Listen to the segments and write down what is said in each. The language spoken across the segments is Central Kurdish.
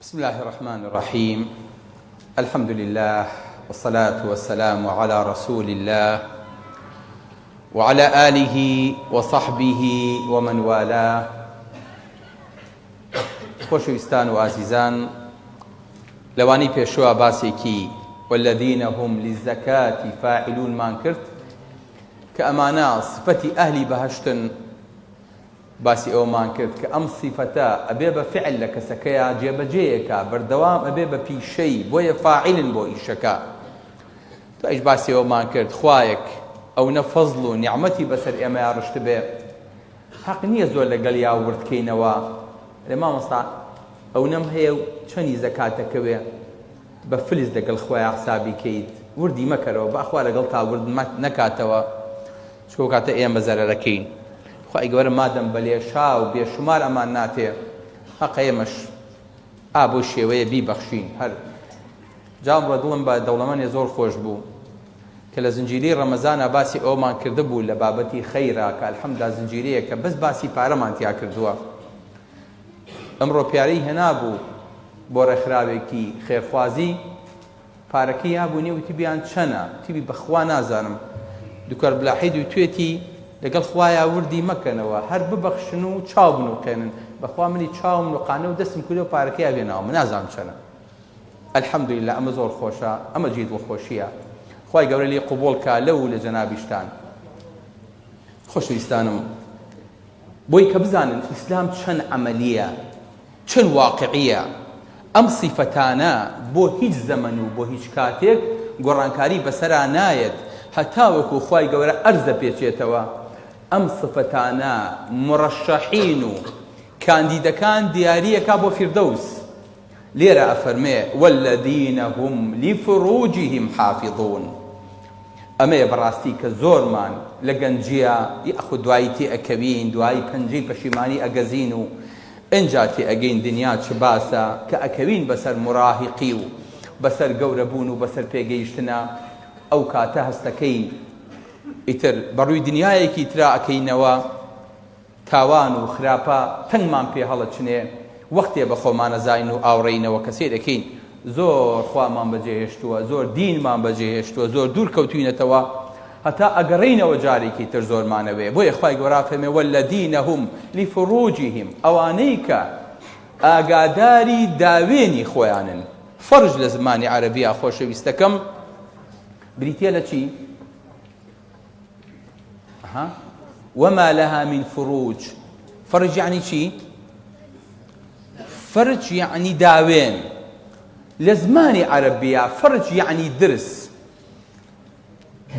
بسم الله الرحمن الرحیم الحمد لله والصلاة والسلام على رسول الله وعلى آله وصحبه ومن والاه خۆشەویستان و ئازیزان لەوانەی پێشوە باسێکی والذین هم للزکاة فاعلون مان کرد کە ئەمانە صفەتی ئەهلی بەهەشتن باسی ئەوەمان کرد کە ئەم سیفەتە ئەبێ بە فیعل لە کەسەکەیا جێبەجێیەکا بەردەوام ئەبێ بە پیشەی بۆیە فاعلن بۆ ئیشەکە. دوایش باسی ئەوەمان کرد خوایەک ئەونە فەزڵ و نیعمەتی بەسەر ئێمەیا ڕشتبێ حەق نییە زۆر لەگەڵیا ورد کەینەوە ئەرێ مامۆستا ئەونەم هەیە و چەنی زەکات دەکەوێ بە فلس لەگەڵ خوایە حسابی کەیت وردی مەکەرەوە با خوا لەگەڵتا ورد نەکاتەوە چونکە ئەو کاتە ئێمە زەرەرەکەین خوای گەورە مادەم بە لێشاو بێشومار ئەمان ناتێ هەقە ئێمەش ئا بۆ شێوەیە بیبەخشین هەر جا ئەمڕۆ دڵم بە دەوڵەمەنێ زۆر خۆش بوو کە لە زنجیرەی ڕەمەزانا باسی ئەومان کردبوو لە بابەتی خەیرا کە الحمدا زنجیرەیەکە بەس باسی پارەمان تیا کردووە ئەمڕۆ پیارەی هێنابوو بۆ ڕێکخراوێکی خێرخوازی پارەکەی یابوو نیە وتی بیان چەنە وتیبی بەخوا نازانم دکتۆر بلاحید وتوێتی لەگەڵ خوایا وردی مەکەنەوە هەر ببەخشن و چاو بنوقێنن بەخوا منی چاوم نوقانە و دەستم کردەوە پارەکەی هێناوە من نازانم چەنە الحمدلله ئەمە زۆر خۆشە ئەمە جێی دڵخۆشیە خوای گەورە لێی قبوڵ کا لەو و لە جەنابیشتان خۆشەویستانم بۆی کە بزانن ئیسلام چەند عەمەلیە چەند واقعیە ئەم سیفەتانە بۆ هیچ زەمەن و بۆ هیچ کاتێک گۆڕانکاری بەسەرا نایەت هەتاوەکو خوای گەورە ئەرز دەپێچێتەوە ئەم سفەتانە مورەشەحین و کاندیدەکان دیاریەکا بۆ فیردەوس لێرە ئەفەرمێ والذین هم لفروجهم حافظون ئەمەیە بەڕاستی کە زۆرمان لە گەنجیە یاخود دوایی تێ ئەکەوین دوایی پەنجەی پەشیمانی ئەگەزین و ئنجا تێ ئەگەین دنیا چ باسە کە ئەکەوین بەسەر موراهیقی و بەسەر گەورە بوون و بەسەر پێگەیشتنا ئەو کاتە هەستەکەین ئیتر بەڕووی دنیایەکی ترا ئەکەینەوە تاوان و خراپە تەنگمان پێ هەڵەچنێ، وەختێ بە خۆمانەزانین و ئاوڕێینەوە کە سەیرەکەین زۆر خوامان بەجێ هێشتووە، زۆر دینمان بەجێ هێشتووە، زۆر دوور کەوتوینەتەوە، هەتا ئەگەڕێینەوە جارێکی تر زۆرمانەوێ، بۆیە خوای گەورە ئەفەرمێ، والذین هم لفروجهم، ئەوانەی کە ئاگاداری داوێنی خۆیانن، فەرج لە زمانی عەرەبیا خۆشەویستەکەم بریتیە لە چی؟ ها وما لها من فروج فرج یعنی چی فرج یعنی داوێن لە زمانی عەرەبیە فرج یعنی درس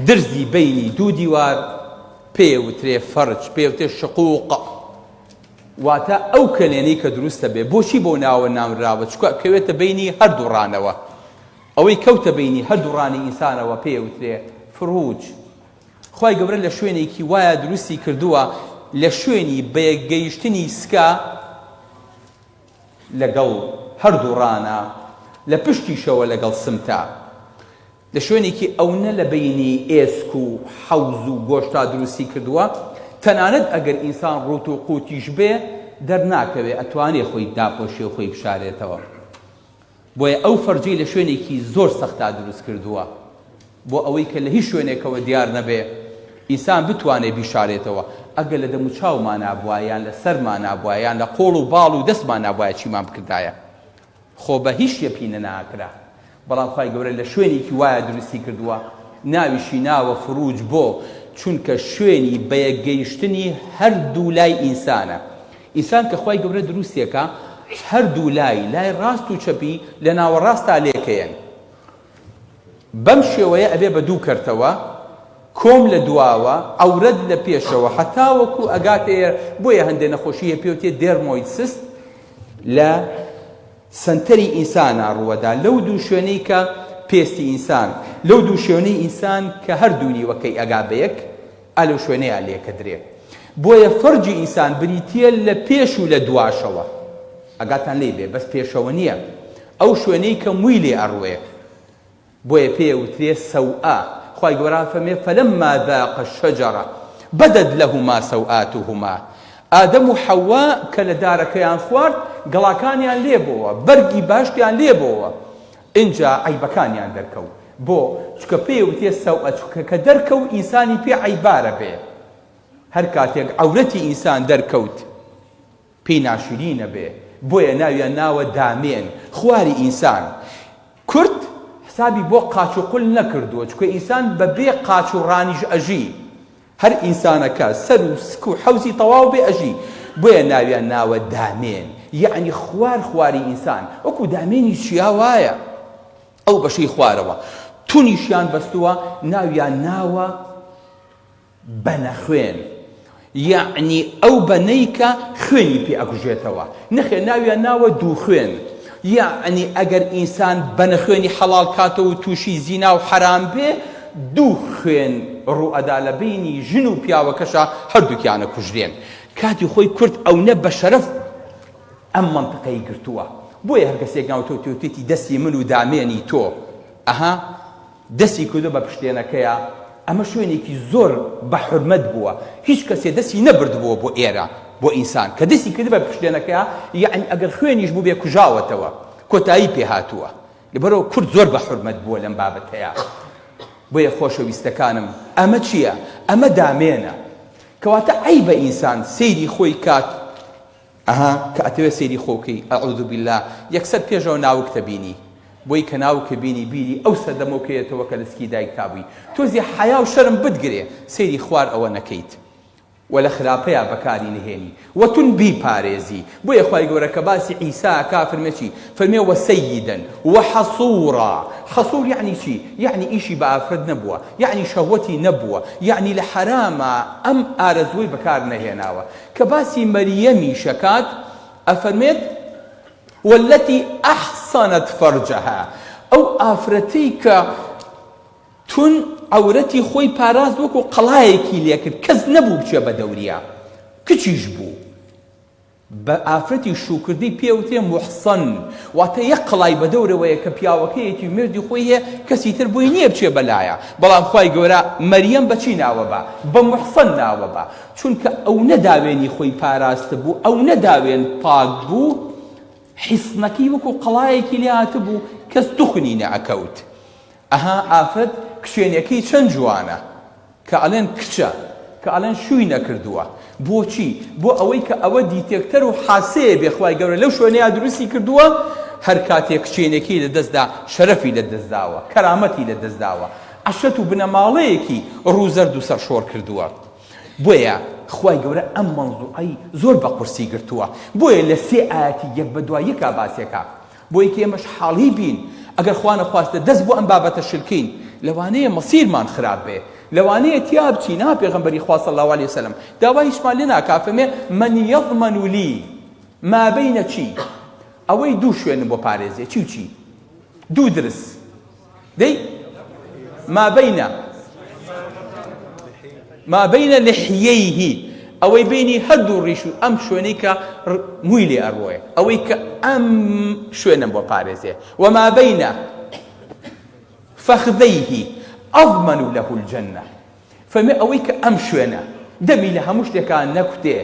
درزی بینی دوو دیوار پێوترێ فەرج پێوتێ شقوق واتە ئەو کەلێنەی کە دروستە بێ بۆچی بۆ ناوە نامراوە چکە کەوێتە بینی هەردوو ڕانەوە ئەوەی کەوتە بەینی هەردوو ڕانی ئینسانەوە پێی ئەوترێ فروج. خوای گەورە لە شوێنێکی وایا دروستی کردووە لە شوێنی بەیەک گەیشتنی سکە لەگەڵ هەردوو ڕانە لە پشتیشەوە لەگەڵ سمتە لە شوێنێکی ئەونە لە بەینی ئێسک و حەوز و گۆشتا دروستی کردووە تەنانەت ئەگەر ئینسان ڕووت و قوتیش بێ دەرناکەوێ ئەتوانێ خۆی داپۆشێ و خۆی بشارێتەوە. بۆیە ئەو فەرجەی لە شوێنێکی زۆر سەختا دروست کردووە بۆ ئەوەی کە لە هیچ شوێنێکەوە دیار نەبێ ئینسان بتوانێ بیشارێتەوە ئەگەر لە دەموچاومانا بوایە یان لە سەرمانا بوایە یان لە قۆڵ و باڵ و دەستمانا بوایە چیمان بکردایە خۆ بە هیچ شتێ پینە ناکرا بەڵام خوای گەورە لە شوێنێکی وایە دروستی کردووە ناویشی ناوە فروج بۆ چونکە شوێنی بەیەکگەیشتنی هەردوو لای ئینسانە ئینسان کە خوای گەورە دروستیەکا هەردوو لای لای ڕاست و چەپی لە ناوەڕاستا لێکەیەن بەم شێوەیە ئەبێ بە دوو کەرتەوە کۆم لە دواوە عەورەت لە پێشەوە هەتاوەکو ئەگاتێ بۆیە هەندێ نەخۆشی هەیە پێوتێ dermoid cyst لە سەنتەری ئینسانا ڕووەدا لەو دوو شوێنەی کە پێستی ئینسان لەو دوو شوێنەی ئینسان کە هەردوو نیوەکەی ئەگا بەیەک ئا لەو شوێنەیا لێکەدرێ بۆیە فەرجی ئینسان بریتیە لە پێش و لە دواشەوە ئاگاتان لێی بێ بەس پێشەوە نیە ئەو شوێنەی کە موی لێ ئەڕوێ بۆیە پێی ئەوترێ سەوئە خوای گەورە ئەفەرمێ فلما ذاق الشجرە بدت لهما سوآتهما ئادەم و حەوا کە لە دارەکەیان خوارد. گەڵاکانیان لێ بۆوە، بەرگی بەهەشتیان لێ بۆوە، ئینجا عەیبەکانیان دەرکەو. بۆ؟ چونکە پێی وتێ سەوئە، چونکە کە دەرکەو ئینسانی پێ عەیبارە بێ. هەر کاتێک عەورەتی ئینسان دەرکەوت پێی ناشرینە بێ، بۆیە ناویان ناوە دامێن، خواری ئینسان. کورد حسابی بۆ قاچ و قول نەکردووە، چونکە ئینسان بە بێ قاچ و ڕانیش ئەژی. هەر ئینسانەکە سەر و سک و حەوزی تەواو بێ ئەژی، بۆیە ناویان ناوە دامێن، یەعنی خوار خواری ئینسان، وەکو دامێنی چیا وایە ئەو بەشەی خوارەوە تونیشیان بەستووە ناویان ناوە بەنە خوێن، یەعنی ئەو بەنەی کە خوێنی پێ ئەکوژێتەوە، نەخێر ناویان ناوە دووخوێن، یەعنی ئەگەر ئینسان بەنە خوێنی حەڵاڵ کاتەوە و تووشی زینا و حەرام بێ دوو خوێن ڕوو ئەدا لە بەینی ژن و پیاوەکەشا هەردووکیان ئەکوژرێن. کاتی خۆی کورد ئەونە بە شەرەف ئەم مەنتقەی گرتووە بۆیە هەر کەسێک ناو تۆ تێوتێتی دەستی من و دامێنی تۆ ئەها دەستی کردوە بە پشتێنەکەیا، ئەمە شوێنێکی زۆر بە حورمەت بووە، هیچ کەسێ دەستی نەبردبووە بۆ ئێرە، بۆ ئینسان کە دەستی کردبە پشتێنەکەیا یەعنی ئەگەر خوێنیش بووبێ کوژاوەتەوە، کۆتایی پێ هاتووە، لەبەرئەوە کورد زۆر بە حورمەت بووە لەم بابەتەیا. بۆیە خۆشەویستەکانم ئەمە چییە؟ ئەمە دامێنە. کەواتە عەیبە ئینسان سەیری خۆی کات، ئەها کە ئەتەوێ سەیری خۆو کەی اعوذ باللە یەکسەر پێشەوە ناوکتە بینی بۆی کە ناوکە بینی بیری ئەو سەردەمەو کەیەتەوە کە لە سکی دایکتا بووی تۆزێ حەیا و شەرم بتگرێ سەیری خوار ئەوە نەکەیت وە لە خراپەیا بەکاری نەهێنی وە تون بیپارێزی بۆیە خوای گەورە کە باسی عیسا ئەکا فەرمێ چی فەرمێ وسیدا وحصورا حصور یەعنی چی یەعنی ئیشی بە ئافرەت نەبووە یەعنی شەهوەتی نەبووە یەعنی لە حەراما ئەم ئارەزووەی بەکار نەهێناوە کە باسی مەریەمیش ئەکات ئەفەرمێت، واللتی احصنت فرجها، ئەو ئافرەتەی کە تون عەورەتی خۆی پاراست وەکو قەڵایەکی لێکرد کەس نەبوو بچێ بە دەوریا کچیش بوو بە ئافرەتی شووکردەی پێ وترێ موحسەن واتە یەک قەڵای بە دەورەوەیە کە پیاوەکەیەتی و مێردی خۆی هەیە کەسی تر بۆی نییە بچێ بەلایە بەڵام خوای گەورە مەریەم بە چی ناوە بە بە موحسەن ناوە بە چونکە ئەونە داوێنی خۆی پاراستبوو، ئەونە داوێن پاک بوو، حیسنەکەی وەکو قەڵایەکی لێ هاتبوو، کەس توخنی نەئەکەوت. ئەها ئافرەت کچێنیەکەی چەند جوانە، کە ئەڵێن کچە، کە ئەڵێن شووی نەکردووە. بۆچی؟ بۆ ئەوەی کە ئەوە دیتێکتەر و حاسەیە بێ خوای گەورە لەو شوێنەیا دروستی کردووە، هەر کاتێ کچێنیەکەی لە دەست دا، شەرەفی لە دەست داوە، کەرامەتی لە دەست داوە، عەشرەت و بنەماڵەیەکی ڕوو زەرد و سەرشۆڕ کردووە. بۆیە خوای گەورە ئەم مەوزوعەی زۆر بە قورسی گرتووە بۆیە لە سێ ئایەتی یەک بە دوای یەکا باسێکا بۆی کە ئێمەش حاڵی بین ئەگەر خوا نەخواستە دەست بۆ ئەم بابەتە شلکەین لەوانەیە مەسیرمان خراپ بێ لەوانەیە تیا بچین ها پێغەمبەری خوا صلی الله علیه وسلم داوای هیچمان لێ ناکا فەرمێ من یضمن لی ما بین چی ئەوەی دوو شوێنم بۆ پارێزێ چی و چی دوو درس دەی ما بین ما بین لحیەیه ئەوەی بینی هەردوو ڕیش و ئەم شوێنەی کە مووی لێ ئەڕۆێ ئەوەی کە ئەم شوێنم بۆ پارێزێ وما بین فخذیه ئەضمن له الجنە فەرمووی ئەوەی کە ئەم شوێنە دەمی لە هەموو شتێکا نەکوتێ،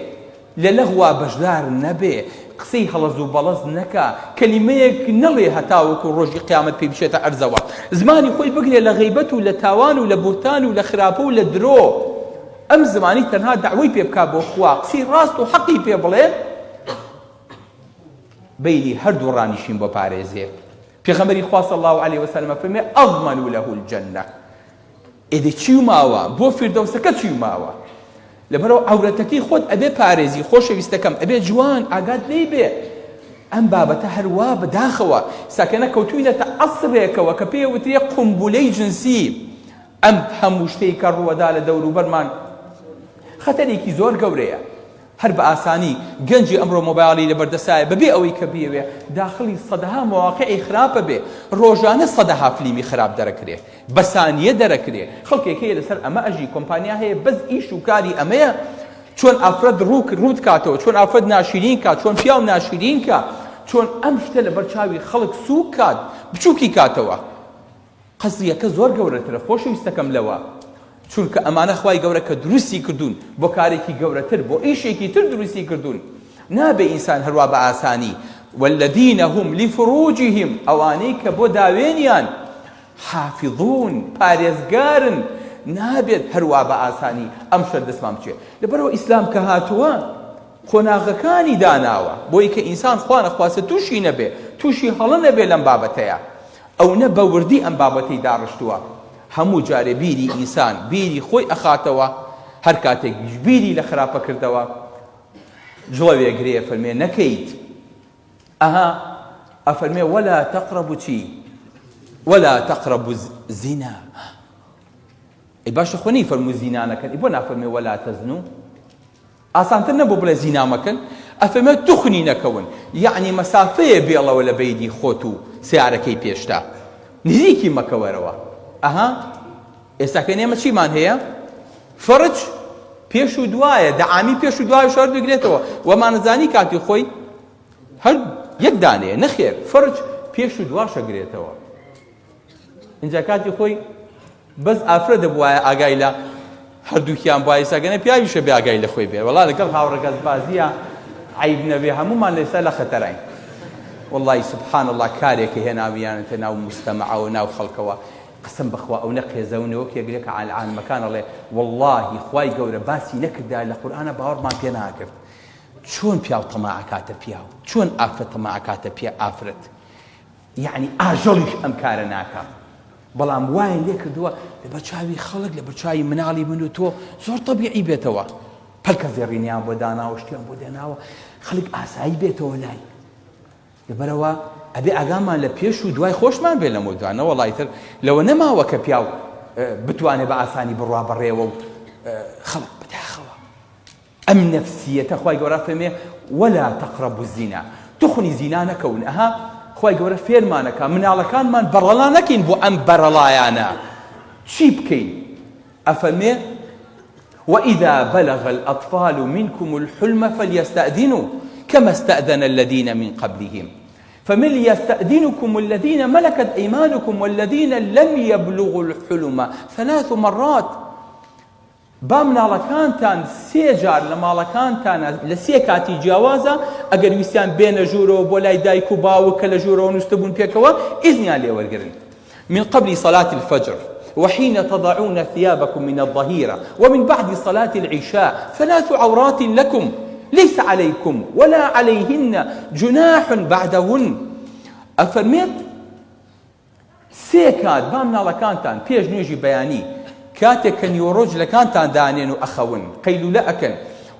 لە لەغوا بەشدار نەبێ، قسەی هەڵەز و بەڵەز نەکا، کەلیمەیەک نەڵێ هەتاوەکو ڕۆژی قیامەت پێی بچێتە ئەرزەوە، زمانی خۆی بگرێ لە غەیبەت و لە تاوان و لە بوهتان و لە خراپە و لە درۆ، ئەم زمانی تەنها دەعوەی پێ بکا بۆ خوا، قسەی ڕاست و حەقی پێ بڵێ، بەینی هەردوو ڕانیشین بۆ پارێزێ. پێغەمبەری خوا صلی اللە علیە وسلم ئەفەرموێ، اضمن له الجنە. ئێدی چیو ماوە بۆ فیردەوسەکە چیو ماوە لەبەرەوە عەورەتەکەی خۆت ئەبێ پارێزی خۆشەویستەکەم ئەبێ جوان ئاگات لێی بێ ئەم بابەتە هەروا بەداخەوە ساکەنە کەوتوینەتە عەسرێکەوە کە پێی وترێ قومبولەی جنسی ئەم هەموو شتەی کە ڕووەدا لە دەوروبەرمان خەتەرێکی زۆر گەورەیە هەر بە ئاسانی گەنجی ئەمڕۆ مۆبایڵی لەبەردەسایە بەبێ ئەوەی کە بیەوێ داخڵی سەدەها مەواقیعی خراپە بێ، ڕۆژانە سەدەها فلیمی خراپ دەرەکرێ، بە سانیە دەرەکرێ، خەڵکێک هەیە لەسەر ئەمە ئەژی، کۆمپانیا هەیە بەس ئیش و کاری ئەمەیە چۆن ئافرەت ڕوو ڕووت کاتەوە، چۆن ئافرەت ناشیرین کا، چۆن پیاو ناشیرین کا، چۆن ئەم شتە لەبەر چاوی خەڵک سووک کات، بچووکی کاتەوە. قەزیەکە زۆر گەورەترە خۆشەویستەکەم لەوە چونکە ئەمانە خوای گەورە کە دروستی کردوون بۆ کارێکی گەورەتر بۆ ئیشێکی تر دروستی کردوون نابێ ئینسان هەروا بە ئاسانی. والذین هم لفروجهم ئەوانەی کە بۆ داوێنیان حافظون پارێزگارن نابێت هەروا بە ئاسانی ئەم شەر دەستمان بچێ لەبەرەوە ئیسلام کە هاتووە قۆناغەکانی داناوە بۆی کە ئینسان خوا نەخواستە تووشی نەبێ تووشی هەڵە نەبێ لەم بابەتەیە ئەونە بە وردی ئەم بابەتەی داڕشتووە هەموو جارێ بیری ئینسان بیری خۆی ئەخاتەوە هەر کاتێکیش بیری لە خراپە کردەوە جڵەوێ گرێ فەرمێ نەکەیت ئەها ئەفەرمێ ولا تقربوا چی ولا تقربوا الزنا ئەی باشە خۆ نەیفەرموو زینا نەکەن ئەی بۆ نافەرمێ ولا تزنوا ئاسانتر نەبوو بڵێ زینا مەکەن؟ ئەفەرمێ توخنی نەکەون یەعنی مەسافەیە بێڵەوە لە بەینی خۆت و سەیارەکەی پێشتا نزیکی مەکەوەرەوە ئەها ئێستاکە ئێمە چیمان هەیە فەرج پێش و دوایە دەعامی پێش و دوای شەر بگرێتەوە وەمانەزانی کاتی خۆی هەر یەک دانەیە نەخێر فەرج پێش و دواشە گرێتەوە ئینجا کاتی خۆی بەس ئافرەت دەبوایە ئاگای لە هەردووکیان بوایە ئێستا گەنە پیاویشە بێ ئاگای لە خۆی بێ وەڵا لەگەڵ هاوڕەگەزبازیە عەیب نەبێ هەموومان لە ئێستا لە خەتەراین وەڵی سبحان الله کارێکە هێناویانەتە ناو مستەمەعەوە ناو خەڵکەوە قسم بەخوا ئەو نە قێزەونە وەک یەک لە عالمەکان ئەڵێ وەڵڵاهی خوای گەورە باسی نەکردا لە قورئانە باوەڕمان پێ ناکرد چۆن پیاو تەماعکاتە پیاو چۆن ئافرەت تەماعکاتە پیا ئافرەت یەعنی ئاژەڵیش ئەم کارە ناکا بەڵام وایان لێ کردووە لەبەر چاوی خەڵک لەبەر چاوی مناڵی من و تۆ زۆر تەبیعی بێتەوە پەلکە زێڕینیان بۆ داناوە شتیان بۆ دێناوە خەڵک ئاسایی بێتەوە لای لەبەرەوە ئەبێ ئاگامان لە پێش و دوای خۆشمان بێ لەمە دوانە وەڵی تر لەوە نەماوە کە پیاو بتوانێت بە ئاسانی بڕوا بەڕێوە و خەڵک بەداخەوە ئەم نەفسیەتە خوای گەورە فەرمێ ولا تقربوا الزنا توخنی زینا نەکەون ئەها خوای گەورە فێرمانەکا مناڵەکانمان بەڕەڵا نەکەین بۆ ئەم بەرەڵایانە چی بکەین ئەفەرمێ وإذا بلغ الأطفال منكم الحلم فليستأذنوا كما استأذن الذين من قبلهم فمن ليستأذنكم الذين ملكت أيمانكم والذين لم يبلغوا الحلم ثلاث مرات با مناڵەکانتان سێ جار لە ماڵەکانتانا لە سێ کاتی جیاوازا ئەگەر ویستیان بێنە ژوورەوە بۆ لای دایک و باوک کە لە ژوورەوە نووستبوون پێکەوە ئیزنیان لێ وەرگرن من قبل صلاة الفجر وحين تضعون ثيابكم من الظهيرة ومن بعد صلاة العشاء ثلاث عورات لكم ليس عليكم ولا عليهن جناح بعدهن ئەفەرمێت سێ کات با مناڵەکانتان پێش نوێژی بەیانی کاتێک کە نیوەڕۆ جلەکانتان دانێن و ئەخەون قەیلولە ئەکەن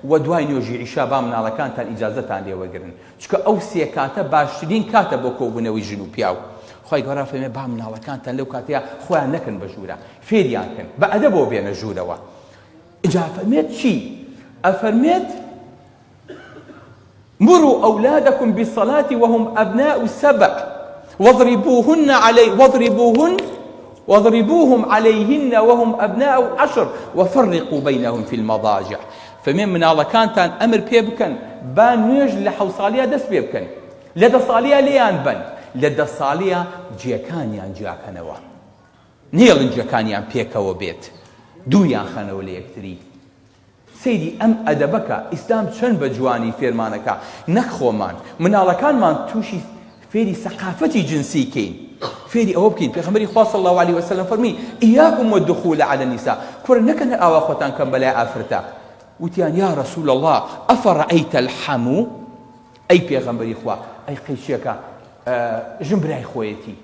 و دوای نوێژی عیشا با مناڵەکانتان ئیجازەتان لێ وەرگرن چونکە ئەو سێ کاتە باشترین کاتە بۆ کۆبوونەوەی ژن و پیاو خوای گەورە فەرمێ با مناڵەکانتان لەو کاتەیە خۆیان نەکەن بە ژوورە فێریان کەن بە ئەدەبەوە بێنە ژوورەوە ئینجا ئەفەرمێت چی ئەفەرمێت مروا أولادكم بالصلاة وهم أبناء سبع واضربوهن علي واضربوهن واضربوهم عليهن وهم أبناء عشر وفرقوا بينهم في المضاجع فمن مناڵەکانتان ئەمر پێ بکەن با نوێژ لە حەو ساڵیا دەست پێ بکەن لە دە ساڵیا لێیان بەن لە دە ساڵیا جێکانیان جیاکەنەوە نێڵن جێکانیان پێکەوە بێت دووریان خەنەوە لە یەکتری سەیری ئەم ئەدەبە کە ئیسلام چەند بە جوانی فێرمانەکا نەک خۆمان مناڵەکانمان توشی فێری سەقافەتی جنسی کەین فێری ئەوە بکەین پێغەمبەری خوا صلی الله علیه وسلم فەرمی ایاکم والدخول علی النساء کوڕە نەکەن هەر ئاوا خۆتان کەم بەلای ئافرەتە وتیان یا رسول الله افرأیت الحمو ئەی پێغەمبەری خوا ئەی قەیچێکە ژن برای خۆیەتی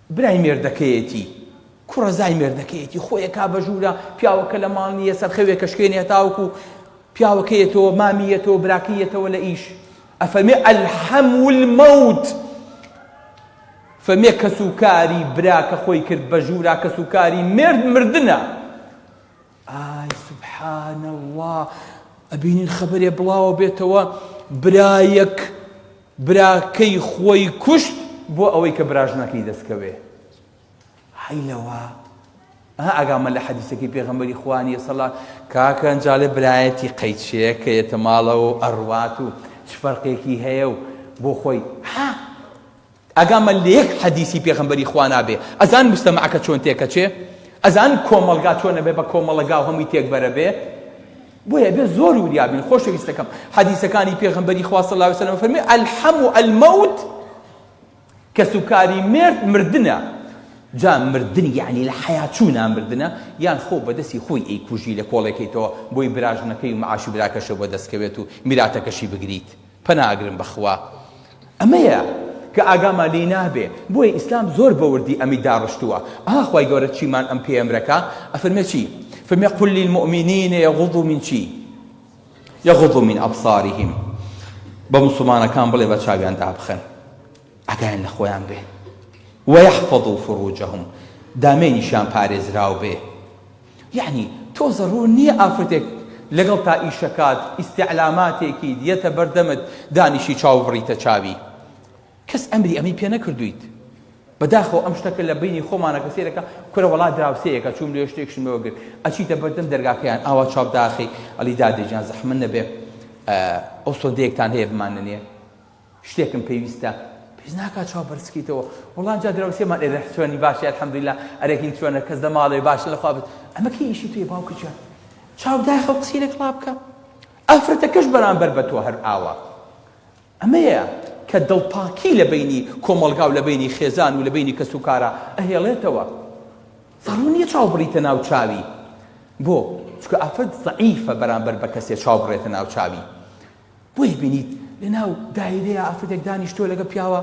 برای مێردەکەیەتی کوڕەزای مێردەکەیەتی خۆی ئەکا بە ژوورا پیاوەکە لە ماڵ نییە سەرخەوێکە شکێنێ هەتاوەکو پیاوەکە یەتەوە مامی یەتەوە براکەی یەتەوە لە ئیش ئەفەرمێ الحم الموت فەرمێ کەسوکاری برا کە خۆی کرد بە ژوورا کەسوکاری مێرد مردنە ئای سبحان اللە ئەبینین خەبەرێ بڵاوە بێتەوە برایەک براکەی خۆی کوشت بۆ ئەوەی کە براژنەکەی دەستکەوێ هەی لەوە ئا ئاگامە لە حەدیسەکەی پێغەمبەری خوا نییە سەڵا کاکە ئەنجالێ برایەتی قەیچەیە کە یەتە ماڵەوە و ئەڕوات و چ فەرقێکی هەیە و بۆ خۆی ها ئاگامان لە یەک حەدیسی پێغەمبەری خوا نابێ ئەزان مجتەمەعەکە چۆن تێکەچێ ئەزان کۆمەڵگا چۆن ئەبێ بە کۆمەڵەگا و هەمووی تێکبەرەبێ؟ بۆیە بێ زۆر وریا بین خۆشەویستەکەم حەدیسەکانی پێغەمبەری خوا صلی الله علیه وسلم فەرمی الحم الموت کەسوکاری مێرد مردنە جا مردن یعنی لە حەیا چوونا مردنە یان خۆ بەدەستی خۆی ئەیکوژی لە کۆڵێکەیتەوە بۆی براژنەکەی و معاشی براکەشە بۆ دەستکەوێت و میراتەکەشی بگریت پەنا ئەگرم بەخوا ئەمەیە کە ئاگامان لێی نابێ بۆیە ئیسلام زۆر بەوردی ئەمی داڕشتووە ئا خوای گەورە چیمان ئەم پێ ئەمرەکا ئەفەرمێ چی فەرمێ قل للمؤمنین یغضوا من چی یغضوا من ابصارهم بە موسڵمانەکان بڵێ بە چاویان دابخەن ئاگایان لە خۆیان بێ ويحفظوا فروجهم دامێنیشیان پارێزراو بێ یەعنی تۆ زەڕوور نییە ئافرەتێک لەگەڵتا ئیشەکات ئیستعلاماتێکیت یەتە بەردەمت دانیشی چاو بڕیتە چاوی کەس ئەمری ئەمەی پێ نەکردویت بەداخەوە ئەم شتەکە لە بینی خۆمانە کە سێرەکە کورە وەڵا دراوسێیەکە چووم لێ شتێکشم لەوە گرت ئەچیتە بەردەم دەرگاکەیان ئاوا چاو داخی ئەڵی دادێ گیان زەحمەت نەبێ ئەو سۆندەیەکتان هەیە بماننێ شتێکم پێویستە پێویست ناکات چاو بەرزکەیتەوە وەڵا جا دراوسێمان ئێرە چۆنی باشی الحمدلله ئەرێ هین چۆنە کەس لە ماڵێ باشە لەخوا بێت ئەمە کەی ئیشی توێ باوکە گیان چاو داخە و قسەی لەگەڵا بکە ئافرەتەکەش بەرامبەر بە تۆ هەر ئاوا ئەمەیە کە دڵپاکی لە بینی کۆمەڵگا و لە بینی خێزان و لە بینی کەس و کارە ئەهێڵێتەوە زەڕوو نییە چاو بڕیتە ناو چاوی بۆ چونکە ئافرەت زەعیفە بەرامبەر بە کەسێ چاو بڕێتە ناو چاوی بۆیە بینیت لەناو دایرەیە ئافرەتێک دانیشتووە لەگە پیاوە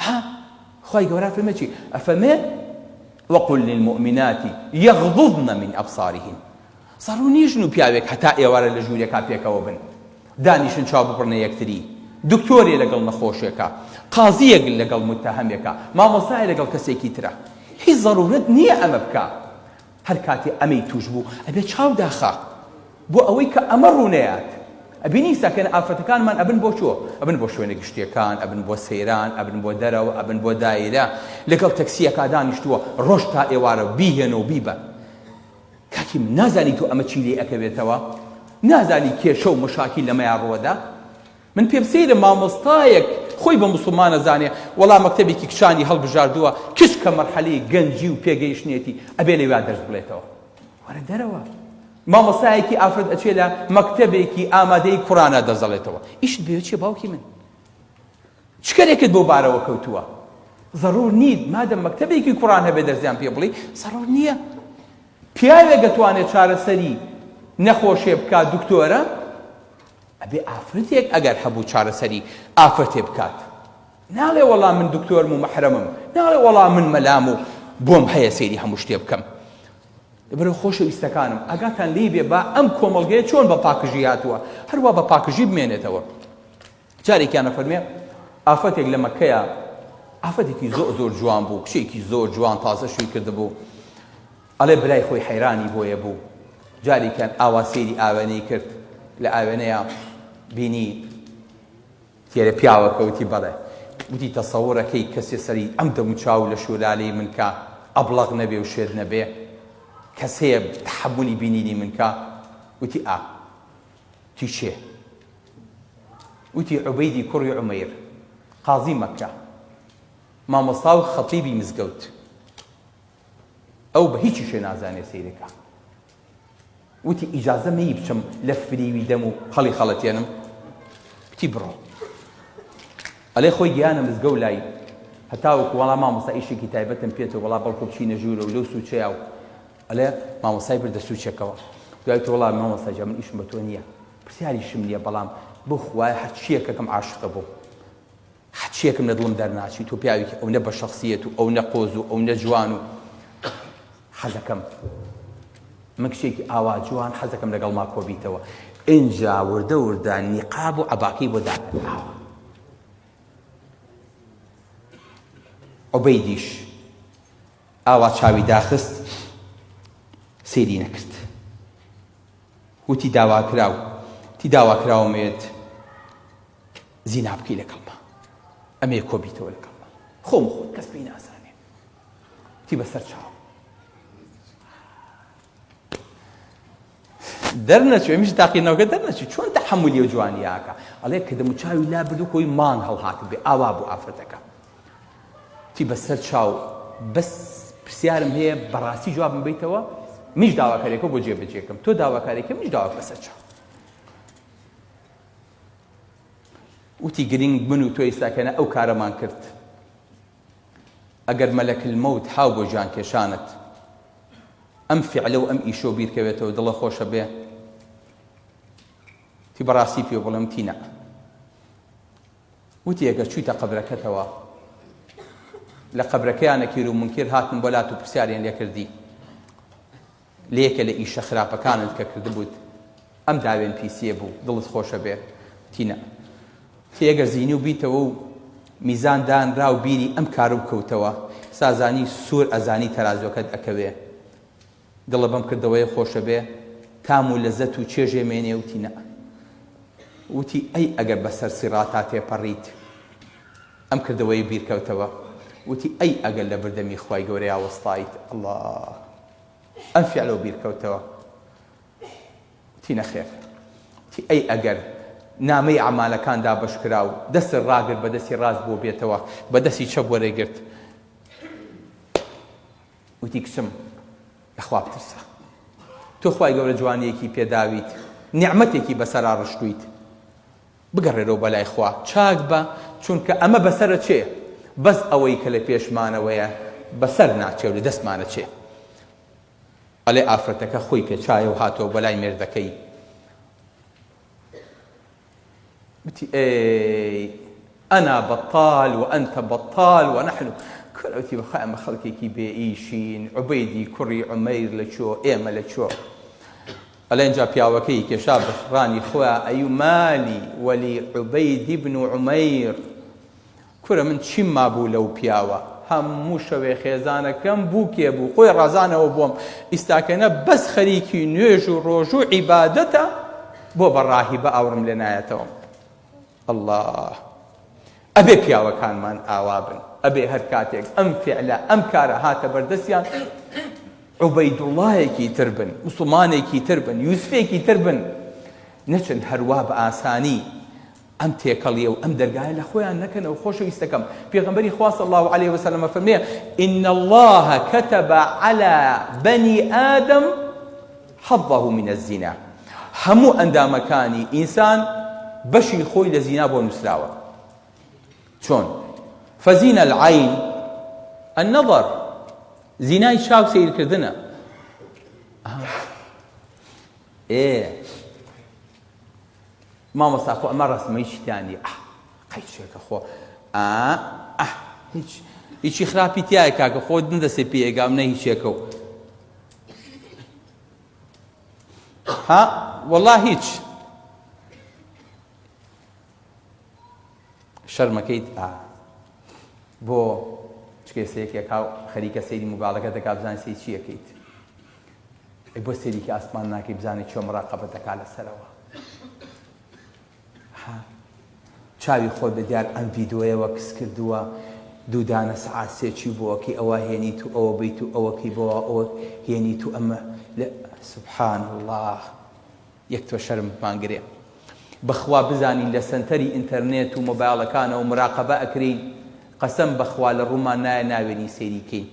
ها خوای گەورە فەرمێ چی ئەفەرمێ وقل للمؤمنات یغضضن من ابصارهن زەڕوو نییە ژن و پیاوێک هەتا ئێوارە لە ژوورێکا پێکەوە بن دانیشن چاو ببڕنە یەکتری دکتۆرێ لەگەڵ نەخۆشێکە قازیەک لەگەڵ متهەمێکە مامۆستایە لەگەڵ کەسێکی ترە هیچ زەڕورەت نییە ئەمە بکە هەر کاتێ ئەمەی توش بوو ئەبێ چاو داخا بۆ ئەوەی کە ئەمە ڕوونەیات ئەبینی ساکەن ئافرەتەکانمان ئەبن بۆ چۆ ئەبن بۆ شوێنە گشتیەکان ئەبن بۆ سەیران ئەبن بۆ دەرەوە ئەبن بۆ دایرە لەگەڵ تەکسیەکا دانیشتووە ڕۆژ تا ئێوارە بیهێنە و بیبە کاکی من نازانی تۆ ئەمە چی لێ ئەکەوێتەوە نازانی کێشە و مەشاکیل لەمەیا ڕووەدا من پێم سەیرە مامۆستایەک خۆی بە موسڵمان ئەزانێ وەڵا مەکتەبێکی کچانی هەڵبژاردووە کچ کە مەرحەلەی گەنجی و پێگەیشتنێتی ئەبێ لەویا دەرس بڵێتەوە وەرە دەرەوە مامۆستایەکی ئافرەت ئەچێ لە مەکتەبێکی ئامادەی کوڕانە دەرس دەڵێتەوە ئیشت بێ چیە باوکی من چ کەرێکت بۆ بارەوە کەوتووە زەڕور نیت مادەم مەکتەبێکی کوڕان هەبێ دەرزیان پێ بڵی زەڕور نییە پیاوێک دەتوانێت چارەسەری نەخۆشێ بکات دکتۆرە ئەبێ ئافرەتێک ئەگەر هەبوو چارەسەری ئافرەتێ بکات ناڵێ وەڵا من دکتۆرم و مەحرەمم ناڵێ وەڵا من مەلام و بۆم هەیە سەیری هەموو شتێ بکەم لەبەرئەوە خۆشەویستەکانم ئاگاتان لێی بێ با ئەم کۆمەڵگەیە چۆن بە پاکژی هاتووە هەروا بە پاکژی بمێنێتەوە جارێکیان ئەفەرمێ ئافرەتێک لە مەکەیە ئافرەتێکی زۆر زۆر جوان بوو کچێکی زۆر جوان تازە شووی کردبوو ئەڵێ برای خۆی حەیرانی بۆیە بوو جارێکیان ئاوا سەیری ئاوێنەی کرد لە ئاوێنەیا بینی تێرە پیاوەکە وتی بەڵێ وتی تەسەورەکەی کەسێ سەری ئەم دەموچاو لە شورالەی من کا ئەبڵەق نەبێ و شێت نەبێ کەس هەیە تەحەمولی بینینی من کا وتی ئا وتی چێ وتی عوبەیدی کوڕی عومەیر قازی مەککە مامۆستا و خەتیبی مزگەوت ئەو بە هیچیشێ نازانێ سەیرەکە وتی ئیجازە مەی بچم لە فریوی دەم و هەڵی خەڵەتێنم وتی بڕۆ ئەلێ خۆی گیانە مزگەو لای هەتاوەکو وەڵا مامۆستا ئیشێکی تایبەتم پێتە وەڵا بەڵکو بچینە ژوورە و لەو سوچەیە و ئەلێ مامۆستای بردە سوچێکەوە دوای تۆ وەڵا مامۆستا جا من ئیشم بە تۆ نییە پرسیاریشم نییە بەڵام بۆ خوایە هەرچیەکەکەم عاشقە بوو هەرچیەکم لە دڵم دەرناچی تۆ پیاوێکی ئەونە بە شەخسیەت و ئەونە قۆز و ئەونە جوان و حەزەکەم من کچێکی ئاوا جوان حەزەکەم لەگەڵ ما کۆبیتەوە ئینجا وردە وردە نیقاب و عەباکەی بۆ داکەناوە عوبەیدیش ئاوا چاوی داخست سەیری نەکرد وتی داواکراو تی داواکراومێت زینا بکەی لەگەڵما ئەمەیە کۆبیتەوە لەگەڵما خۆم خۆت کەس پێی نازانێ وتی بەسەر چاو دەرنەچوو ئەمیش تاقینەوەکە دەرنەچوو چۆن تەحەمولی و جوانیاکە ئەڵێ کە دەموچاوی لا بردو کۆی مانگ هەڵهاتبێ ئاوا بوو ئافرەتەکە تی بەسەر چاو بەس پرسیارم هەیە بەڕاستی جوابم بیتەوە؟ منیش داواکاریەکە بۆ جێبەجێکەم تۆ داواکاریەکە منیش داوا بەسەر چاو. وتی گرنگ من و تۆ ئیستاکەنە ئەو کارەمان کرد ئەگەر مەلەک الموت هاو بۆ گیان کێشانت ئەم فعلە و ئەم ئیشۆ بیرکەوێتەوە دڵە خۆشە بێ تی بەڕاستی پێ بڵێم تی نا وتی ئەگەر چوویتە قەبرەکەتەوە لە قەبرەکەیان نەکیر و منکر هاتن بۆ لات و پرسیاریان لێکردی لە یەکە لە ئیشە خراپەکانت کە کردبووت ئەم داوێن پیسیە بوو دڵت خۆشە بێ وتی نا وتی ئەگەر زینوو بیتەوە و میزان دانرا و بیری ئەم کارە بکەوتەوە سازانی سوور ئەزانی تەرازوەکەت ئەکەوێ دڵە بەم کردەوەیە خۆشە بێ تام و لەزەت و چێژێ مێنێ وتی نا وتی ئەی ئەگەر بەسەر سیڕاتا تێپەڕیت ئەم کردەوەی بیرکەوتەوە وتی ئەی ئەگەر لە بردەمی خوای گەورەیا وەستایت اللە ئەم فیعلەو بیرکەوتەوە وتی نەخێر وتی ئەی ئەگەر نامەی ئەعمالەکان دابەشکرا و دەستت ڕاگرت بە دەستی ڕاست بۆ بێتەوە بە دەستی چەپ وەرەگرت وتی کچم لەخوا بترسە تۆ خوای گەورە جوانیەکی پێداویت نیعمەتێکی بەسەرا ڕشتویت بگەڕێرەوە بەلای خوا چاک بە چونکە ئەمە بەسەرە چێ بەس ئەوەی کە لە پێشمانەوەیە بەسەر ناچێ و لە دەستمانە چێ ئەلێ ئافرەتەکە خۆی پێچایە و هاتەوە بەلای مێردەکەی وتی ئەی ئەنا بەتال و ئەنتە بەتال و نحن کورە وتی بەخوا ئێمە خەڵکێکی بێ ئیشین عوبەیدی کوڕی عومەیر لە کوێ ئێمە لە کوێ ئەڵێ ئینجا پیاوەکەی کێشا بە ڕانی خۆیا ئەی مالی وەلی عوبەید بن عومەیر کورە من چیم مابوو لەو پیاوە هەموو شەوێ خێزانەکەم بووکێ بوو خۆی ڕازانەوە بۆم ئیستاکەنە بەس خەریکی نوێژ و ڕۆژ و عیبادەتە بۆ بە ڕاهیبە ئاوڕم لێ نایەتەوە اللە ئەبێ پیاوەکانمان ئاوا بن ئەبێ هەر کاتێک ئەم فعلە ئەم کارە هاتە بەردەستیان عوبەیدوڵایەکی تر بن مسلمانێکی تر بن یوسفێکی تر بن نەچن هەروا بە ئاسانی ئەم تێکەڵیە و ئەم دەرگایە لە خۆیان نەکەنەوە خۆشەویستەکەم پێغەمبەری خوا صلی الله علیه وسلم فەرمێ ان الله كتب على بني آدم حظه من الزنا هەموو ئەندامەکانی ئینسان بەشی خۆی لە زینا بۆ نووسراوە چۆن فزینا العین النظر زینای چاو سەیرکردنە ئێ مامۆستا خۆ ئەمە ڕەسمە هیچی نییە ئاه قەیچێکە خۆ ئا ئاه هیچ هیچی خراپی تایە کاکە خۆت ندەسێ پێگام نە هیچێکە و ها وەڵا هیچ شەرمەکەیت ئا بۆ چکێ سەیەکێک هاو خەریکە سەیری موبایلەکە دەکا بزانێ سەی چیەکەیت ئەی بۆ سەیرێکی ئاسمان ناکەی بزانێ چۆن مراقەبە دەکا لەسەرەوە ها چاوی خۆت بە دیار ئەم ڤیدۆیەوە کز کردووە دوو دانە سەعات سێ چی بۆ ئەکەی ئەوە هێنیت و ئەوە بیت و ئەوەکەی بۆ ئەوە هێنیت و ئەمە لە سبحان الله یەک تۆ شەرم بمانگرێ بەخوا بزانین لە سەنتەری ئینتەرنێت و مۆبایڵەکانەوە مراقەبە ئەکرین قەسەم بەخوا لە ڕوومان نایە ناوێنی سەیری کەین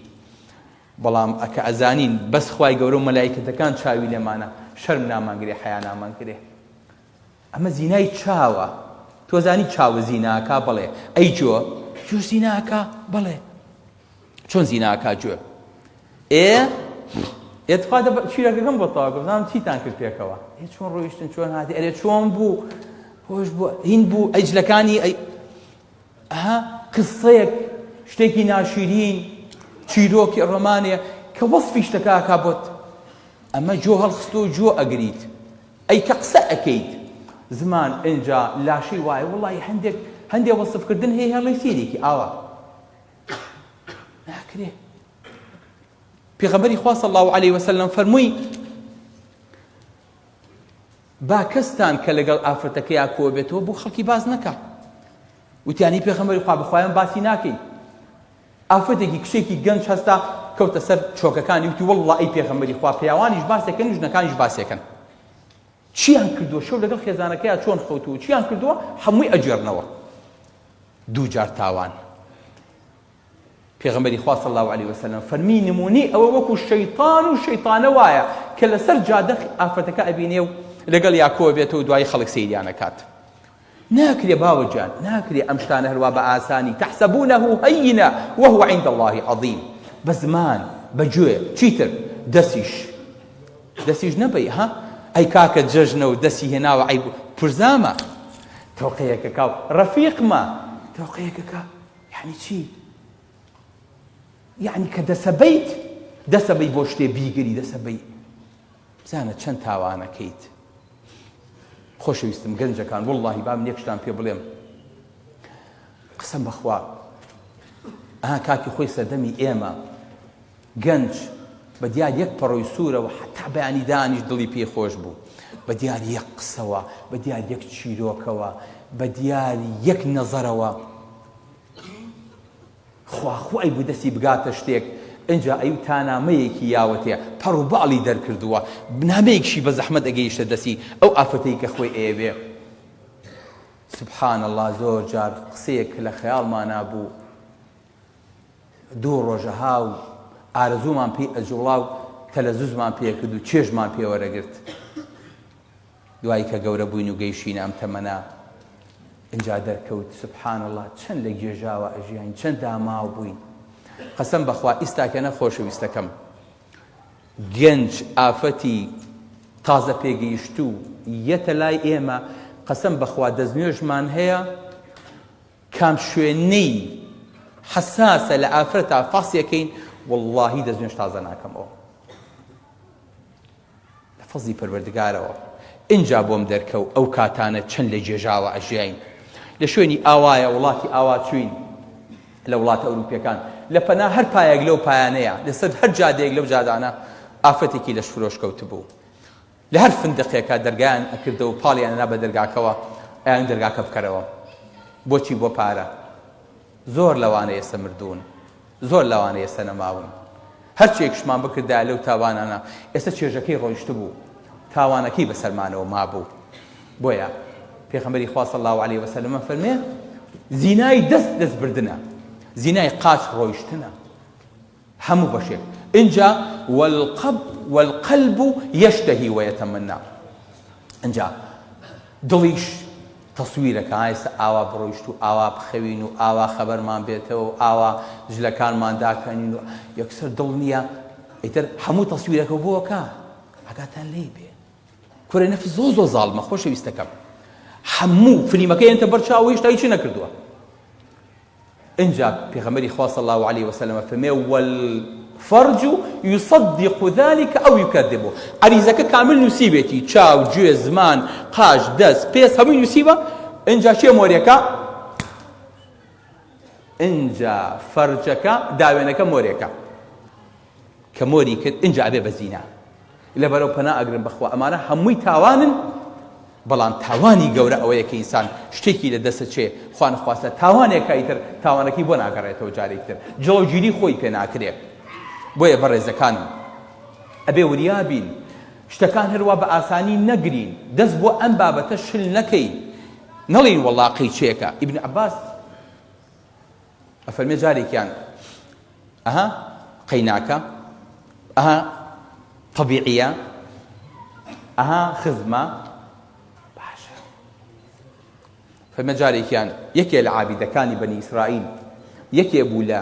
بەڵام ئەکە ئەزانین بەس خوای گەورە و مەلایکەتەکان چاوی لێمانە شەرم نامانگرێ حەیا نامانگرێ ئەمە زینای چاوە تۆ زانی چاوە زیناکا بەڵێ ئەی جۆ جۆ زیناکا بەڵێ چۆن زیناکا جۆ ئێ ئێ تخوا دە چیرەکەکەم بۆ تەواو کە بزانم چیتان کرد پێکەوە ئێ چۆن ڕۆیشتن چۆن هاتی ئەرێ چۆن بوو خۆش بوو هین بوو ئەی جلەکانی ئەی ئەها قسەیەک شتێکی ناشیرین چیرۆکی ڕۆمانێ کە وەصفی شتەکە ئەکا بۆت ئەمە جۆ هەڵخستۆ جۆ ئەگریت ئەی کە قسە ئەکەیت زمان ئینجا لاشەی وایە وەڵی هەندێک هەندێک وەصفکردن هەیە هێڵی سیرێکی ئاوا ناکرێ پێغەمبەری خوا صلی الله علیه وسلم فەرمووی با کەستان کە لەگەڵ ئافرەتەکەیا کۆ بێتەوە بۆ خەڵکی باس نەکا وتیانی پێغەمبەری خوا بەخوایان باسی ناکەین ئافرەتێکی کچێکی گەنج هەستا کەوتە سەر چۆکەکانی وتی واللە ئەی پێغەمبەری خوا پیاوانیش باسێکن و ژنەکانیش باسێکن چیان کردووە شەو لەگەڵ خێزانەکەیا چۆن خەوتووە چیان کردووە هەمووی ئەگێڕنەوە دوو جار تاوان. پێغەمبەری خوا صلی اللە علیە وسلم فەرمی نمونەی ئەوە وەکو شەیتان و شەیتانە وایە کە لەسەر جادە ئافرەتەکە ئەبینێ و لەگەڵ یا کۆ بێتەوە دوایی خەڵک سەیریان ئەکات. ناکرێ باوە گیان ناکرێ ئەم شتانە هەروا بە ئاسانی تحسبونه هینا وهو عند الله عظیم بە زمان بە گوێ چیتر دەسیش دەسیش نەبەی ها ئەی کاکە جەژنە و دەسی هێناوە عەیب پرزامە تەوقەیەکەکا و ڕەفیقمە تەوقەیەکەکا یعنی چی یعنی کە دەسەبەیت دەسەبەی بۆ شتێ بیگری دەسەبەی بزانە چەند تاوانەکەیت خۆشەویستم گەنجەکان وەڵڵاهی با من یەک شتان پێ بڵێم قسەم بەخوا ئەها کاتی خۆی سەردەمی ئێمە گەنج بە دیار یەک پەڕۆی سوورەوە حتا بەیانی دانیش دڵی پێی خۆش بوو بە دیار یەک قسەوە بە دیار یەک چیرۆکەوە بە دیار یەک نەزەرەوە خوا خوای بوو دەستی بگاتە شتێک ئنجا ئەیو تا نامەیەکی یاوەتێ پەڕ و باڵی دەرکردووە نامەیەکشی بە زەحمەت ئەگەیشتە دەستی ئەو ئافرەتەی کە خۆی ئەیەوێ سبحان اللە زۆر جار قسەیەک کە لە خەیاڵمانا بوو دوو ڕۆژەها و ئارەزوومان پێی ئەجوڵا و تەلەزوزمان پێکرد و چێژمان پێ وەرەگرت دوای کە گەورە بووین و گەیشتینە ئەم تەمەنە ئینجا دەرکەوت سبحان اللە چەند لە گێژاوە ئەژیاین چەند داماو بووین قەسەم بەخوا ئیستاکەنە خۆشەویستەکەم گەنج ئافەتی تازە پێگەیشتوو یەتە لای ئێمە قەسەم بەخوا دەستنوێژمان هەیە کام شوێنەی حەساسە لە ئافرەتا فاسیەکەین واللهی دەستنوێژ تازە ناکەمەوە لە فەزڵی پەروەردگارەوە ئینجا بۆم دەرکەو ئەو کاتانە چەند لە گێژاوە ئەژیاین لە شوێنی ئاوایە وڵاتی ئاوا چوین لە وڵاتە ئەوروپیەکان لە پەنا هەر پایەک لەو پایانەیە لەسەر هەر جادەیەک لەو جادانە ئافرەتێکی لەشفرۆش کەوتبوو لە هەر فندقێکا دەرگایان ئەکردەوە پاڵیان نا بە دەرگاکەوە ئەیان دەرگاکە بکەرەوە بۆچی بۆ پارە زۆر لەوانە ئێستا مردوون زۆر لەوانە ئێستا نەماون. هەرچیەکشمان بکردایە لەو تاوانانە ئێستا چێژەکەی ڕۆیشتبوو، تاوانەکەی بەسەرمانەوە مابوو. بۆیە پێغەمبەری خوا صلی اللە علیە وسلم فەرمێ زینای دەست دەست بردنە، زینای قاچ ڕۆیشتنە. هەموو بەشێک. ئینجا والقب والقلب یشتهی ویتمنا. ئینجا دڵیش تەسویرەکە ها ئێستا ئاوا بڕۆیشت و ئاوا بخەوین و ئاوا خەبەرمان بێتەوە و ئاوا جلەکانمان داکەنین و یەکسەر دڵ نییە ئیتر هەموو تەسویرەکە بۆکە ئاگاتان لێی بێ کورە نەفس زۆر زۆر زاڵمە خۆشەویستەکەم هەموو فلیمەکە یەنتە بەرچاو هێشتا هیچی نەکردووە ئینجا پێغەمبەری خوا صلی اللە علیە وسلم ئەفەرمێ والفرج یصدق ذلک او یکذبه عەریزەکە کامل نووسیوێتی چاو گوێ زمان قاچ دەست پێست هەمووی نووسیوە ئینجا کێ مۆرێکە ئینجا فەرجەکە داوێنەکە مۆرێکە کە مۆری کرد ئینجا ئەبێ بە زینا لەبەرەو پەنا ئەگرم بەخوا ئەمانە هەمووی تاوانن بەڵام تاوانی گەورە ئەوەیە کە ئینسان شتێکی لە دەست ئەچێ خوا نەخواستە تاوانێکە ئیتر تاوانەکەی بۆ ناگەڕێتەوە جارێکی تر جڵەوگیری خۆی پێ ناکرێ بۆیە بەڕێزەکانم ئەبێ وریا بین شتەکان هەروا بە ئاسانی نەگرین دەست بۆ ئەم بابەتە شل نەکەین نەڵێین وەڵا قەیچێکە ئیبن عەباس ئەفەرمێ جارێکیان ئەها قەیناکە ئەها طبیعیە ئەها خزمە باشە فەرمە جارێکیان یەکێ لە عابیدەکانی بەنی ئیسرائیل یەکێ بوو لە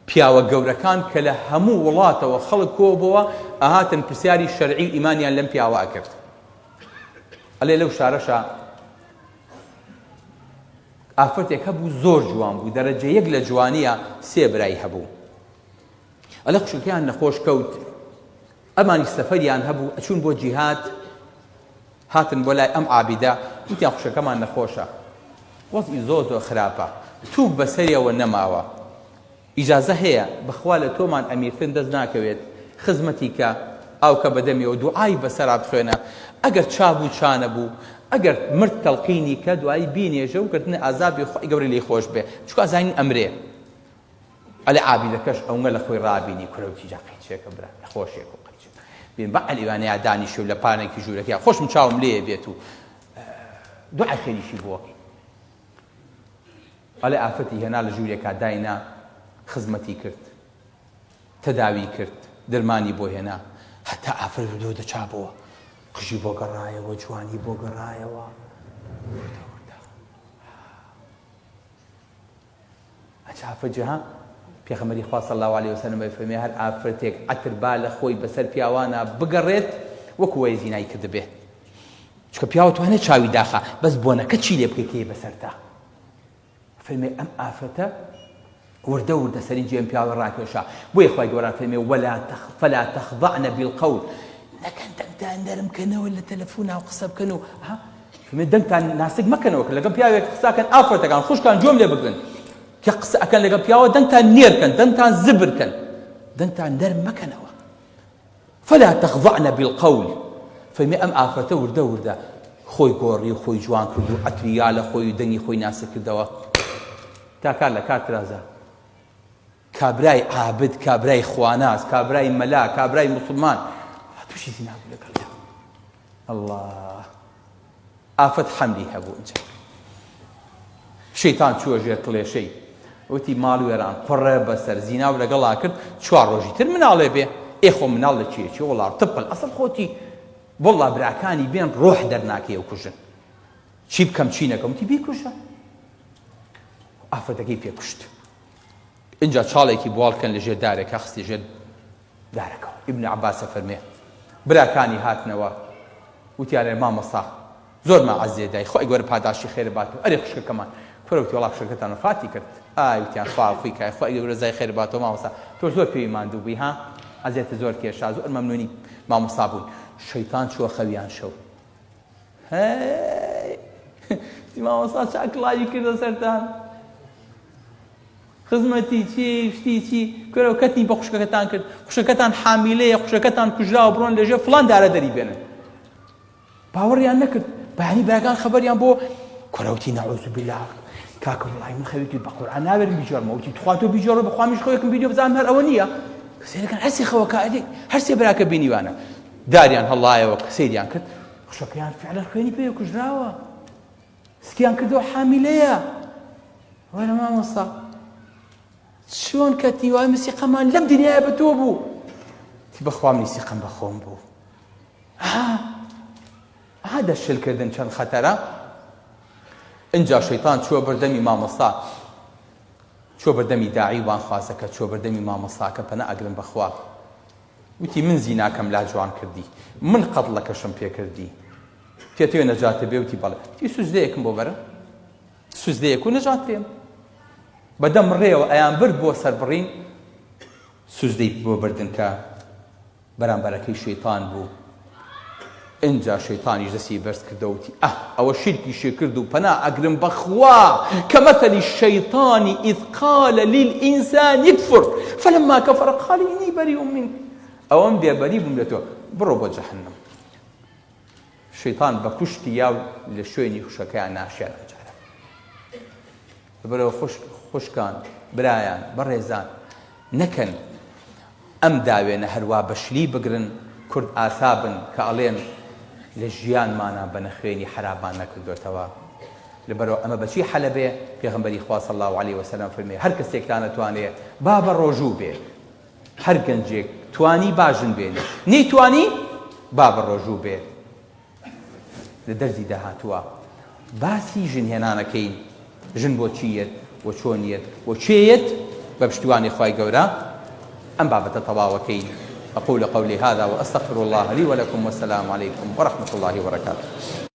پیاوە گەورەکان کە لە هەموو وڵاتەوە خەڵک کۆبەوە ئەهاتن پرسیاری شەرعی و ئیمانیان لەم پیاوە ئەکرد ئەلێ لەو شارەشە ئافرەتێک هەبوو زۆر جوان بوو دەرەجە یەک لە جوانیە سێ برای هەبوو ئەلە خوشکەکەیان نەخۆش کەوت ئەمانی سەفەریان هەبوو ئەچوون بۆ جیهاد هاتن بۆ لای ئەم عابیدە وتیان خوشکەکەمان نەخۆشە وەزعی زۆر زۆر خراپە تووک بەسەریەوە نەماوە ئیجازە هەیە بەخوا لە تۆمان ئەمیرتر دەست ناکەوێت خزمەتی کە ئاو کە بەدەمیەوە دوعای بەسەرا بخوێنە ئەگەر چا بوو چا نەبوو ئەگەر مرد تەڵقینی کە دوایی بینێژە و گردنە ئازابی خوای گەورە لێی خۆش بێ چونکە ئەزانین ئەمرێ ئەلێ عابیدەکەش ئەونگە لە خۆی ڕابینی کورە وتی جا قەیچێکە برا نەخۆشێک و قەیچێک بێن بە عەلیوانەیا دانیشێ و لە پانێکی ژوورەکەیا خۆشم چاوم لێ بێت و دوعای خێریشی بۆ ئەڵێ ئافرەتی هێنا لە ژوورێکا داینا. خزمەتی کرد تەداوی کرد دەرمانی بۆ هێنا هەتا ئافرەت وردە وردە چابۆوە قژی بۆ گەڕایەوە جوانی بۆ گەڕایەوە وردە وردە ئەچ ئافرەت جەها پێغەمبەری خوا صلی الله علیه وسلم فەرمی هەر ئافرەتێک عەتر با لە خۆی بەسەر پیاوانە بگەڕێت وەکو وەی زینای کردبێ چونکە پیاوە توانێت چاوی داخا بەس بۆنەکە چی لێ بکەی کەی بەسەرتا فەرمی ئەم ئافرەتە وردە وردە سەرنجی ئەم پیاوە ڕاکێشا بۆیە خوای گەورە فەرمی ولا تخ فلا تخضعن بالقول نەکەن دەنگتان نەرم کەنەوە لە تەلەفۆنا و قسە بکەن و ها فەرمی دەنگتان ناسک مەکەنەوە کە لەگەڵ پیاوێک قساکەن ئافرەتەکان خوشکان گوێم لێ بگرن کە قسە ئەکەن لەگەڵ پیاوە دەنگتان نێرکەن دەنگتان زبر کەن دەنگتان نەرم مەکەنەوە فلا تخضعن بالقول فەرمی ئەم ئافرەتە وردە وردە خۆی گۆڕی و خۆی جوان کرد و عەتری یا لە خۆی و دەنگی خۆی ناسک کردەوە تا کار لە کار ترازا کابرای عابد کابرای خواناس کابرای مەلا کابرای موسڵمان تووشی زینا بوو لەگەڵیا اللە ئافەت حەملی هەبوو ئینجا شەیتان چووە ژێر کڵێشەی وتی ماڵ وێران قڕە بەسەر زینا و لەگەڵا کرد چوار ڕۆژی تر مناڵێ بێ ئێ خۆ مناڵ لە چیەکی وەڵا طبق الأصل خۆتی وەڵا براکانی بێن ڕۆح دەرناکەی و کوژن چی بکەم چی نەکەم وتی بیکوژە ئافرەتەکەی پێکوشت ئینجا چاڵێکی بواڵ کەن لە ژێر دارێکا خستی ژێر دارەکەوە ئیبن عەباس ئەفەرموێ براکانی هاتنەوە وتیان ئەرێ مامۆستا زۆرمان عەزێ دای خوای گەورە پاداشتی خێرت باتەوە ئەرێ خوشکەکەمان کورە وتی وەڵا خوشکەکەتان وەفاتی کرد ئای وتیان خوا عەفوی کای خوای گەورە رەزای خێرت باتەوە مامۆستا تۆ زۆر پێوی ماندوو بووی ها عەزێتت زۆر کێشا زۆر مەمنونی مامۆستا بوون شەیتان چووە خەویان شەو هەی مامۆستا چاک کڵاوی کردە سەرتان خزمەتی چی شتی چی کورە کەتنی بە خوشکەکەتان کرد خوشکەکەتان حامیلەیە خوشکەکەتان کوژراوە بڕۆن لەژێر فڵان دارە دەری بێنن باوەڕیان نەکرد بەیانی براکان خەبەریان بۆ کورەوتی نەعوذ بالله کاکە وڵی من خەوێکی بە قورئان ناوێرم بیجۆرمەوە وتی تخوا تۆ بیجۆرە بەخوا منیش خەوێکم بیدیۆ بزانم هەر ئەوە نییە سەیرەکەن هەرسێ خەوەکە هەرسێ براکە بینیوانە داریان هەڵایەوە کە سەیریان کرد خوشەکەیان فعلا خوێنی پێ کوژراوە سکیان کردەوە حامیلەیە وەرە مامۆستا چۆن کەتی وای من سیقەمان لەم دنیاە بە تۆ بوو تی بەخوا منی سیقەم بە خۆم بوو ها دەشلکردن چەند خەتەرە ئینجا شەیتان چووە بەردەمی مامۆستا چووە بەردەمی داعی وانخوازەکە چووە بەردەمی مامۆستاکە پەنا ئەگرم بەخوا وتی من زیناکەم لا جوان کردی من قەتڵەکەشم پێ کردی تێتەوێ نەجاتە بێ وتی بەڵێ وتی سوجدەیەکم بۆ بەرە سوجدەیەک و نەجات پێم بەدەم ڕێوە ئەیان برد بۆ سەربڕین سوجدەی بۆ بردن کە بەرامبەرەکەی شەیتان بوو ئینجا شەیتانیش دەستی بەرز کردەوە وتی ئەه ئەوە شیرکیشی کرد و پەنا ئەگرم بەخوا کەمەثل الشیطان اذ قال للانسان اکفر فلما کفر قال انی بریء منک ئەوەم بێبەری بووم لە تۆ بڕۆ بۆ جەهەنەم شەیتان بە کوشتی یا لە شوێنی خوشەکەیان ناشیان ئەمجارە لەبەرئەوە خوشک خوشکان برایان بەڕێزان نەکەن ئەم داوێنە هەروا بە شلی بگرن کورد ئاسا بن کە ئەڵێن لە ژیانمانا بە نەخوێنی حەراممان نەکردۆتەوە لەبەرئەوە ئەمە بەچی حەلە بێ پێغەمبەری خوا صلی اللە علیە وسلم فەرمی هەر کەسێکتان ئەتوانێ با بە ڕۆژوو بێ هەر گەنجێک توانی با ژن بێنێ نەیتوانی با بە ڕۆژوو بێ لە دەرزی داهاتووە باسی ژن هێنانەکەین ژن بۆ چی یەت و چۆن یەت و کێ یەت بە پشتیوانی خوای گەورە ئەم بابەتە تەواوەکەین أقول قولي هذا وأستغفر الله لي ولكم والسلام عليكم ورحمة الله وبركاته.